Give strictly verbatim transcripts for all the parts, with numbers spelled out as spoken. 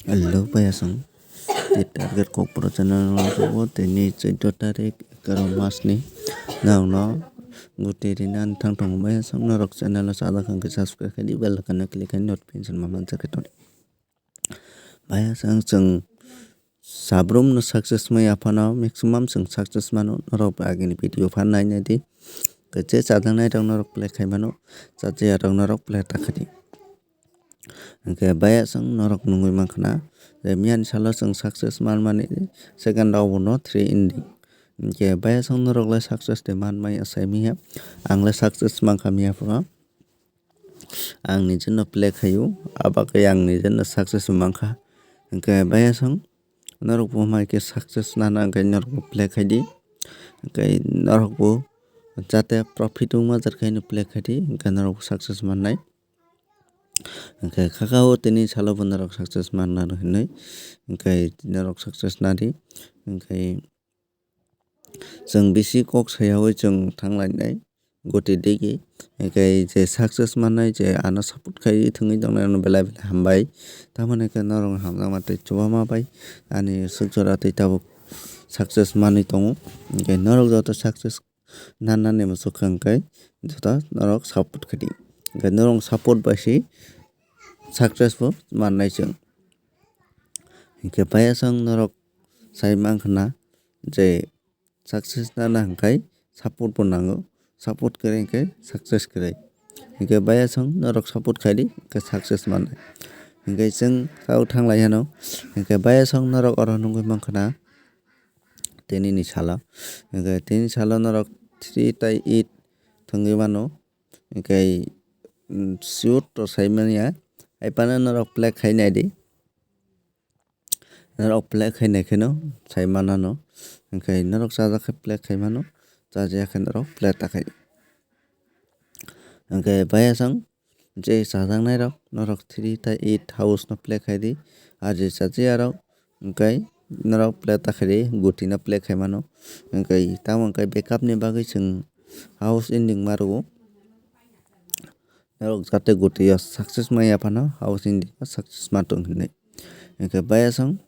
Hello, bayasong. Tei target kokpro channel no tubu tini chwddo tarik egaroh mas ni. Nokno gute rinani thang tongo bayasong, norok channel o chajak hwnkhe subscribe khaidi, bell icon no click khaidi, notification ma manjak khe tong. Bayasong chwng sabrum no success maya phano maximum chwng success mano, norok agini video phan nai nai di. Khe je chajaknai rok norok play khai mano, chajakya rok norok play ta khaidi. Hwnkhe bayasong norok nugwi mankha na je miyani salo chwng success manmani second round no three ending. Hwnkhe bayasong norok lai success de manmaya sai miya, ang lai success mankha miya phano. Ang nijeno play khaio, abagwi ang nijeno success mankha. Hwnkhe bayasong norok bo mai khe success nana hwnkhe norok bo play khaidi. Hwnkhe norok bo jate profit wngma jar khe play khaidi, hwnkhe norok bo success mannai. Hwnkhe khakao tini salo bo norok success manna hinwi, hwnkhe norok success nadi. Hwnkhe chwng bisi kok sayaui chwng thanglainai goti digi. Hwnkhe je success mannai je ano support khai thwngwi tongnai ano belai belai hambai. Tamoni khe norok hamjakma tei chubama bai ani swk jora tei tabuk success manwi tongo. Hwnkhe norok joto success nanani muchuk kha hwnkhe joto norok support khaidi. Hwnkhe norok support bai se success bo mannai chwng. Hwnkhe bayasong norok sai mankha na je success nana hwnkhe support bo nango, support kwrwi hwnkhe success kwrwi. Hwnkhe bayasong norok support khaidi hwnkhe success mannai. Hwnkhe chwng tabuk thanglai hano, hwnkhe bayasong norok oro nugwi mankha na tini ni salo. Hwnkhe tini salo norok three tai eight thwngwi mano. Hwnkhe, mm, sure to sai manya. Hai phano norok play khai nai di. Norok play khai nai kheno sai manano. Hwnkhe norok chajak khe play khai mano. Chajaya khe norok play ta khai. Hwnkhe bayasong je chajaknai rok norok three tai eight house no play khai di. Ar je chajakya rok hwnkhe norok play ta khai di, guti no play khai mano. Hwnkhe tamo hwnkhe backup ni bagwi chwng house ending ma rwo. Norok jate guti o success maya phano house ending o success ma tong hinwi. Hwnkhe bayasong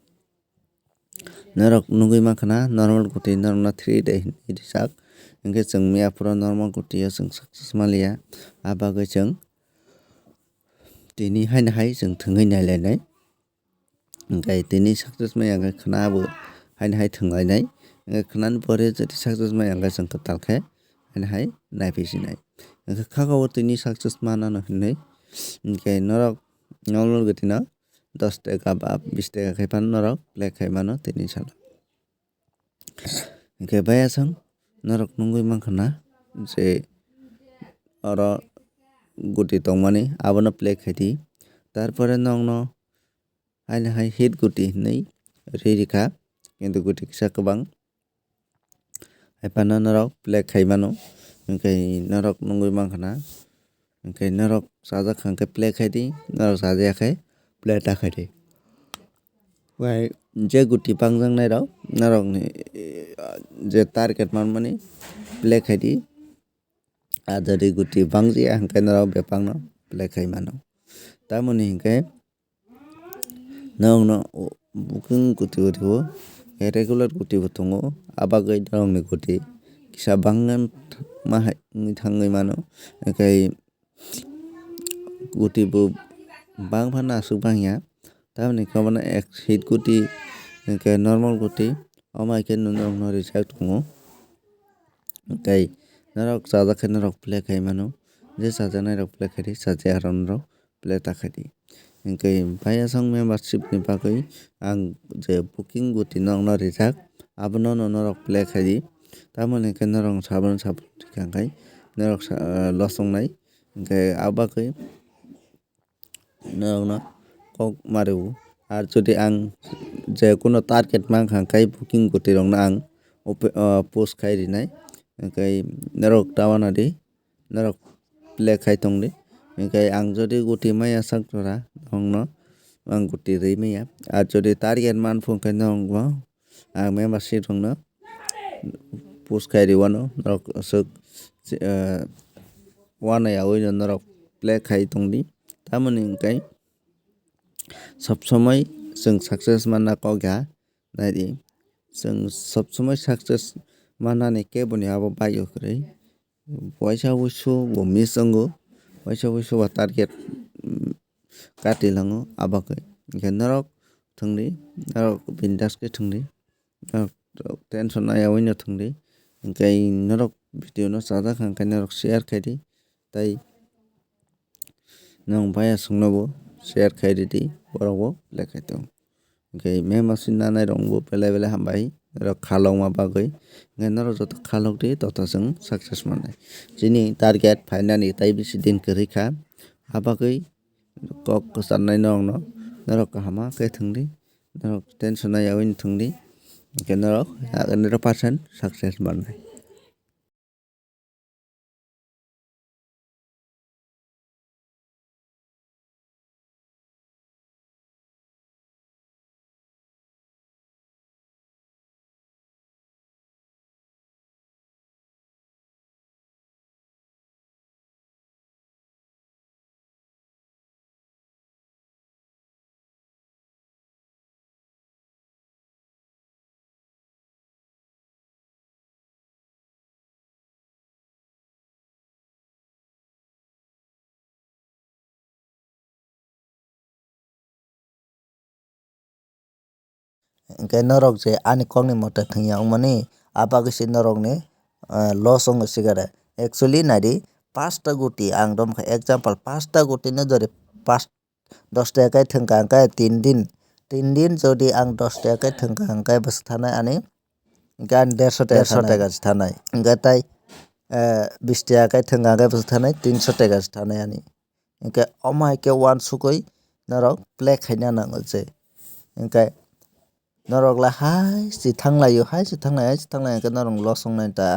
norok nugwi mankha na normal guti norokno three day hinwi rijak. Hwnkhe chwng miya phuru normal guti o chwng success manliya. Ah bagwi chwng tini haino hai chwng thwngwi nailainai. Hwnkhe tini success maya hwnkhe khwna bo haino hai thwnglainai. Hwnkhe khwnani pore jodi success maya hwnkhe chwng kwtal khe haino hai naiphi sinai. Hwnkhe khakao tini success manano hinwi. Hwnkhe norok normal gotino dos taka ba bis taka khai phano norok play khai mano tini salo. Hwnkhe bayasong norok nugwi mankha na je oro guti tongmani abono play khai di. Tarpore nokno haino hai hit guti hinwi ri rikha, kintu guti kisa kwbang. Hai phano norok play khai mano, hwnkhe norok nugwi mankha na. Hwnkhe norok chajak kha hwnkhe play khai di, norok chajaya khe play ta khai di. Bai je guti bangjaknai rok norokni, eh, je target manmani play khai di. Ah, jodi guti bangjiya hwnkhe norok bebakno play khai mano. Tamoni hwnkhe norokno booking guti guti bo, regular guti bo tongo. Ah bagwi norokni guti kisa bangma hai wngwi thangwi mano. Hwnkhe guti bo bang phano aswk bangya. Tamoni khe bono ek hit guti, hwnkhe normal guti, omo hai khe norokno rijak tongo. Tei norok chajak khe norok play khai mano, je chajaknai rok play khai di, chajakya rok norok play ta khai di. Hwnkhe bayasong membership ni bagwi ang je booking guti norokno rijak, abono norok play khai di. Tamoni hwnkhe norok saboni saboni rikha hwnkhe norok sa-, loss wngnai. Hwnkhe abagwi norokno kok ma rwo. Ar jodi ang je kuno target mankha hwnkhe booking guti rokno ang ope-, o, post khai rinai. Hwnkhe norok ta uanadi, norok play khai tongdi. Hwnkhe ang jodi guti maya sak jora norokno ang guti rwi maya. Ar jodi target manphu hwnkhe norokbo ang membership rokno post khai rwano norok aswk, eh, uanayaui no norok play khai tongdi. Tamoni hwnkhe sob somoi Chwng success manna kok ya, naidi. Chwng sob somoi success mannani keboni abo baio kwrwi. Waisa wuisu bo miss wngo, waisa wuisu bo target, mm, kati lango, abagwi. Hwnkhe norok thwngdi, norok bindas khe thwngdi, norok tension naiyawi no thwngdi. Hwnkhe norok video no chajak kha hwnkhe norok share khaidi, tei nwng baya songno bo share khai ridi, borok bo like khai tongo. Hwnkhe membership nanai rok bo belai belai hambai, norok khalokma bagwi. Hwnkhe norok joto khalok di, joto chwng success mannai. Chini target phainani tai bisi din kwrwi kha, abagwi kok kwcharnai norokno, norok kahama khe thwngdi, norok tension naiyawi thwngdi, hwnkhe norok hundred percent success mannai. Hwnkhe norok je ani kokni mote thwngya wngmani, a bagwi se norokni, eh, loss wngo sikare. Actually naidi, pasta guti ang romkha example, pasta guti no jori pas, dos taka khe thwngkha hwnkhe tin din, tin din jodi ang dos taka khe thwngkha hwnkhe bwswk thanai ani, hwnkhe ani derso taka, derso taka se thanai. Hwnkhe tai, eh, bis taka khe thwngkha hwnkhe bwswk thanai, tinso taka se thanai ani. Hwnkhe omo hai khe uansukwi norok play khaina nango je. Hwnkhe norok le hai se thanglaio, hai se thanglai, hai se thanglai hwnkhe norok loss wngnai ta.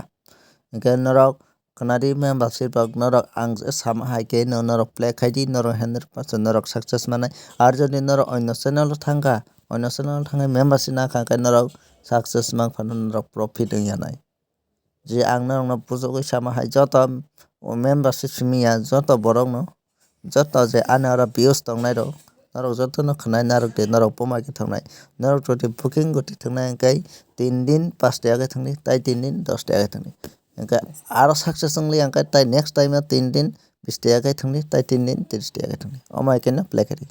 Hwnkhe norok khnadi membership rok norok ang je sama hai khe no norok play khaidi, norok hundred percent norok success mannai. Ar jodi norok onno channel o thangkha, onno channel o thangwi membership nakha hwnkhe norok success mankha norok profit wngya nai. Je ang norokno bujogwi sama hai, joto membership simi ya, joto borokno, joto je ani oro views tongnai rok, norok jotono khwnai narwk di, norok buma khe thwngnai. Norok jodi booking goti thwngnai hwnkhe tin din pas taka khe thwngdi, tai tin din dos taka khe thwngdi. Hwnkhe aro success wngli hwnkhe tai next time o tin din bis taka khe thwngdi, tai tin din tris taka khe thwngdi. Omo hai khe no play khaidi.